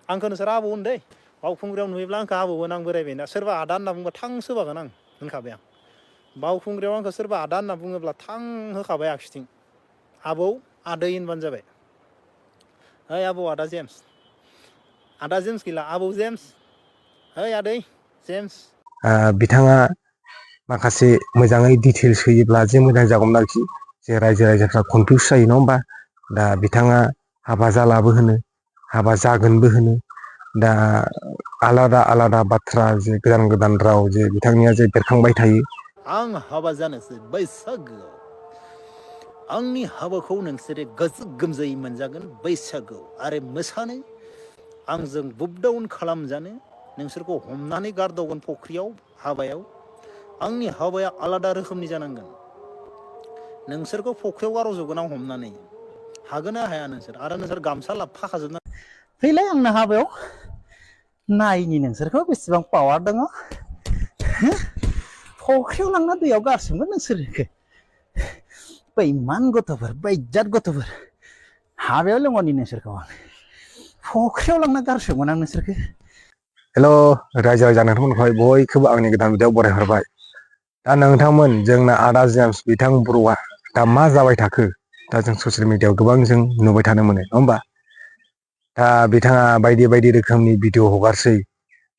आंखौ नोंसोर आबौ होन दै बावखुंग्रियाव नुयोब्ला आंखौ आबौ होन आं बोरायबायना सोरबा आदा होनना बुंबा थां सोबागोन आं होनखाबाय आं बावखुंग्रियाव आंखौ सोरबा आदा होनना बुङोब्ला थां होखाबाय आखिथिं आबौ आदै होनबानो जाबाय ओइ आबौ आदा जेम्स गैला आबौ जेम्स ओइ आदै जेम्स बिथाङा माखासे मोजाङै डिटेल्स होयोब्ला जे मोजां जागौमोन आरोखि जे रायजो राजाफ्रा कनफिउस जायो नङा होमबा दा बिथाङा हाबा जालाबो होनो हाबा जागोनबो होनो दा आलादा आलादा बाथ्रा जे गोदान गोदान राव जे बिथांनिया जे बेरखांबाय थायो आं हाबा जानोसै बैसागोआव आंनि हाबाखौ नोंसोरो गाजा गोमजायै मोनजागोन बैसागोआव आरो मोसानो आंजों बुपडाउन खालामजानो नोंसोरखौ हमनानै गारदावगोन फख्रियाव हाबायाव आंनि हाबाया आलादा रोखोमनि जानांगोन नोंसोरखौ फख्रियाव गारजोबगोन आं हमनानै हागोन ना हाया नोंसोर आरो नोंसोर गामसा फाखाजोबना फैलाय आंना हाबायाव नायनि नोंसोरखौ बेसेबां पावार दङ फख्रियाव लांना दैयाव गारसोमगोन नोंसोरखौ बैमान गथ'फोर बैजात गथ'फोर हाबायाव लेंहरनि नोंसोरखौ आं फख्रियाव लांना गारसोमगोन आं नोंसोरखौ हेल' रायजो राजा नोंथांमोनखौहाय बयखौबो आंनि गोदान भिडिअआव बरायहरबाय दा नोंथांमोन जोंना आदा जेम्स बिथां बर'आ दा मा जाबाय थाखो दा जों ससियेल मिडियाआव गोबां जों नुबाय थानो मोनो नङा होमबा दा बिथाङा बायदि बायदि रोखोमनि भिडिअ हगारसै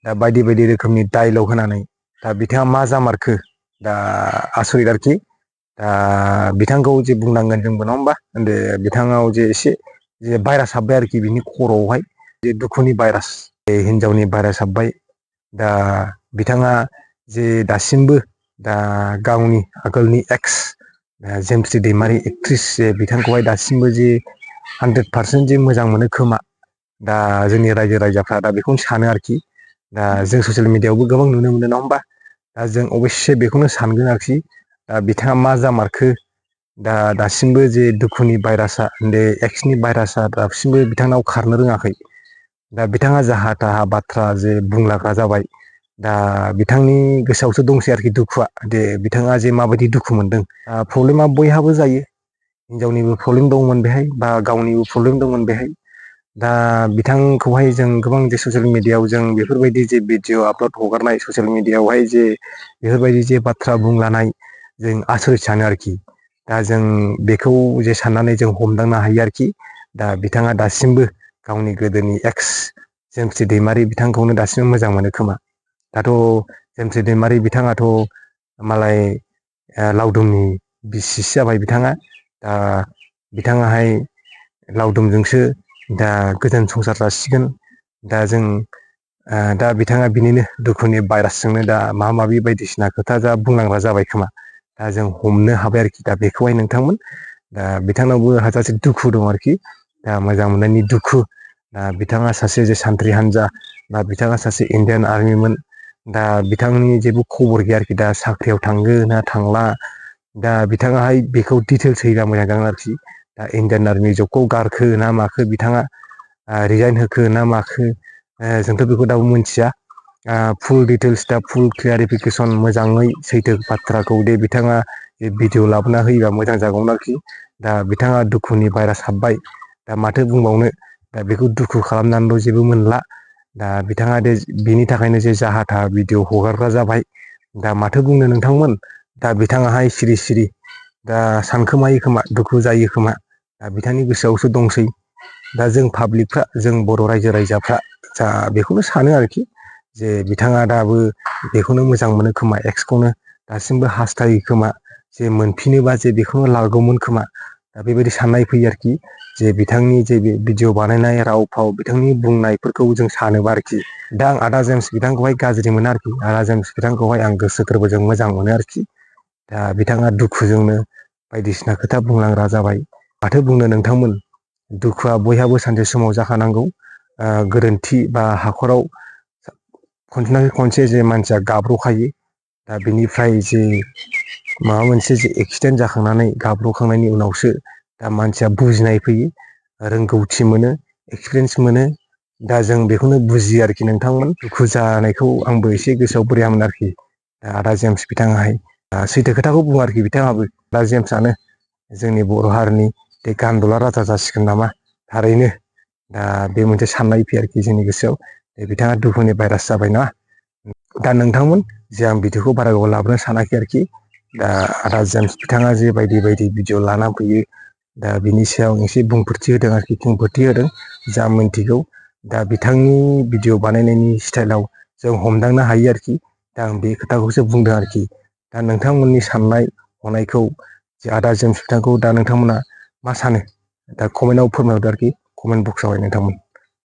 दा बायदि बायदि रोखोमनि डायलग होनानै दा बिथाङा मा जामारखो दा आसरित आरोखि दा बिथांखौ जे बुंनांगोन जोंबो नङा होमबा बिथाङाव जे एसे जे भाइरास हाब्बाय आरोखि बिनि खर'आवहाय जे दुखुनि भाइरास हिन्जावनि भाइरास हाब्बाय दा बिथाङा जे दासिमबो दा गावनि आगोलनि एक्स जेमस्रि दैमारि एक्ट्रिस जे बिथांखौहाय दासिमबो जे 100% जे मोजां मोनो खोमा दा जोंनि रायजो राजाफ्रा दा बेखौनो सानो आरोखि दा जों ससियेल मिडियायावबो गोबां नुनो मोनो नङा होमबा दा जों अबयस्से बेखौनो सानगोन आरोखि दा बिथाङा मा जामारखो दा दासिमबो जे दुखुनि भाइरासआ बे एक्सनि भाइरासआ दासिमबो बिथांनाव खारनो रोङाखै दा बिथाङा जाहा थाहा बाथ्रा जे बुंलाग्रा जाबाय दा बिथांनि गोसोआवसो दंसै आरोखि दुखुआ दे बिथाङा जे माबायदि दुखु मोनदों प्रब्लेमा बयहाबो जायो हिनजावनिबो प्रब्लेम दंमोन बेहाय बा गावनिबो प्रब्लेम दंमोन बेहाय दा बिथांखौहाय जों गोबां जे ससियेल मिडियायाव जों बेफोरबायदि जे भिडिअ आपलड हगारनाय ससियेल मिडियायावहाय जे बेफोरबायदि जे बाथ्रा बुंलानाय जों आसरित सानो आरोखि दा जों बेखौ जे साननानै जों हमदांनो हायो आरोखि दा बिथाङा दासिमबो गावनि गोदोनि एक्स जेमस्रि दैमारि बिथांखौनो दासिमबो मोजां मोनो खोमा दाथ' जेमस्रि दैमारि बिथाङाथ' मालाय लावदुमनि बिसिसो जाबाय बिथाङा दा बिथाङाहाय लावदुमजोंसो दा गोजोन संसार जासिगोन दा जों दा बिथाङा बिनिनो दुखुनि भाइरासजोंनो दा माबा माबि बायदिसिना खोथा जा बुंलांग्रा जाबाय खोमा दा जों हमनो हाबाय आरोखि दा बेखौहाय नोंथांमोन दा बिथांनावबो हाजासे दुखु दं आरोखि दा मोजां मोननायनि दुखु दा बिथाङा सासे जे सानथ्रि हान्जा बा बिथाङा सासे इण्डियान आर्मिमोन दा बिथांनि जेबो खबर गैया आरोखि दा साख्रियाव थांगो ना थांला दा बिथाङाहाय बेखौ डिटेल्स होयोबा मोजां जागोन आरोखि दा इण्डियान आर्मि जबखौ गारखो ना माखो बिथाङा रिजाइन होखो ना माखो जोंथ' बेखौ दाबो मोनथिया फुल डिटेल्स दा फुल क्लियारिफिकेसन मोजाङै सैथो बाथ्राखौ दे बिथाङा भिडिअ लाबोना होयोबा मोजां जागौमोन आरोखि दा बिथाङा दुखुनि भाइरास हाब्बाय दा माथो बुंबावनो दा बेखौ दुखु खालामनानैल' जेबो मोनला दा बिथाङा दे बिनि थाखायनो जे जाहा थाहा भिडिअ हगारग्रा जाबाय दा माथो बुंनो नोंथांमोन दा बिथाङाहाय सिरि सिरि दा सानखोमायो खोमा दुखु जायो खोमा दा बिथांनि गोसोआवसो दंसै दा जों पाब्लिकफ्रा जों बर' रायजो राजाफ्रा जा बेखौनो सानो आरोखि जे बिथाङा दाबो बेखौनो मोजां मोनो खोमा एक्सखौनो दासिमबो हास्थायो खोमा जे मोनफिनोबा जे बेखौनो लागौमोन खोमा दा बेबायदि साननाय फैयो आरोखि जे बिथांनि जे बे भिडिअ बानायनाय राव फाव बिथांनि बुंनायफोरखौ जों सानोबा आरोखि दा आं आदा जेम्स बिथांखौहाय गाज्रि मोनो आरोखि आदा जेम्स बिथांखौहाय आं गोसो गोरबोजों मोजां मोनो आरोखि दा बिथाङा दुखुजोंनो बायदिसिना खोथा बुंलांग्रा जाबाय माथो बुंनो नोंथांमोन दुखुआ बयहाबो सानसे समाव जाखानांगौ गोरोन्थि बा हाखराव खनसेना खनसे जे मानसिया गाब्र'खायो दा बिनिफ्राय जे माबा मोनसे जे एक्सिडेन्ट जाखांनानै गाब्र'खांनायनि उनावसो दा मानसिया बुजिनाय फैयो रोंगौथि मोनो एक्सपिरियेन्स मोनो दा जों बेखौनो बुजियो आरोखि नोंथांमोन दुखु जानायखौ आंबो एसे गोसोआव बोरैयामोन आरोखि दा आदा जेम्स बिथाङाहाय सैथो खोथाखौ बुङो आरोखि बिथाङाबो दा जेम्सआनो जोंनि बर' हारिनि बे गान्दुला राजा जासिगोन नामा थारैनो दा बे मोनसे साननाय फैयो आरोखि जोंनि गोसोआव बिथाङा दुखुनि भाइरास जाबायना दा नोंथांमोन जे आं भिडिअखौ बारा गोबाव लाबोनो सानाखै आरोखि दा आदा जेम्स बिथाङा जे बायदि बायदि भिडिअ लाना फैयो दा बिनि सायाव एसे बुंफोरथि होदों आरोखि बुंफोरथि होदों जा मोनथिगौ दा बिथांनि भिडिअ बानायनायनि स्टाइलाव जों हमदांनो हायो आरोखि दा आं बे खोथाखौसो बुंदों आरोखि दा नोंथांमोननि साननाय हनायखौ जे आदा जेम्स बिथांखौ दा नोंथांमोना मा सानो दा कमेन्टआव फोरमायहरदो आरोखि कमेन्ट बक्सआवहाय नोंथांमोन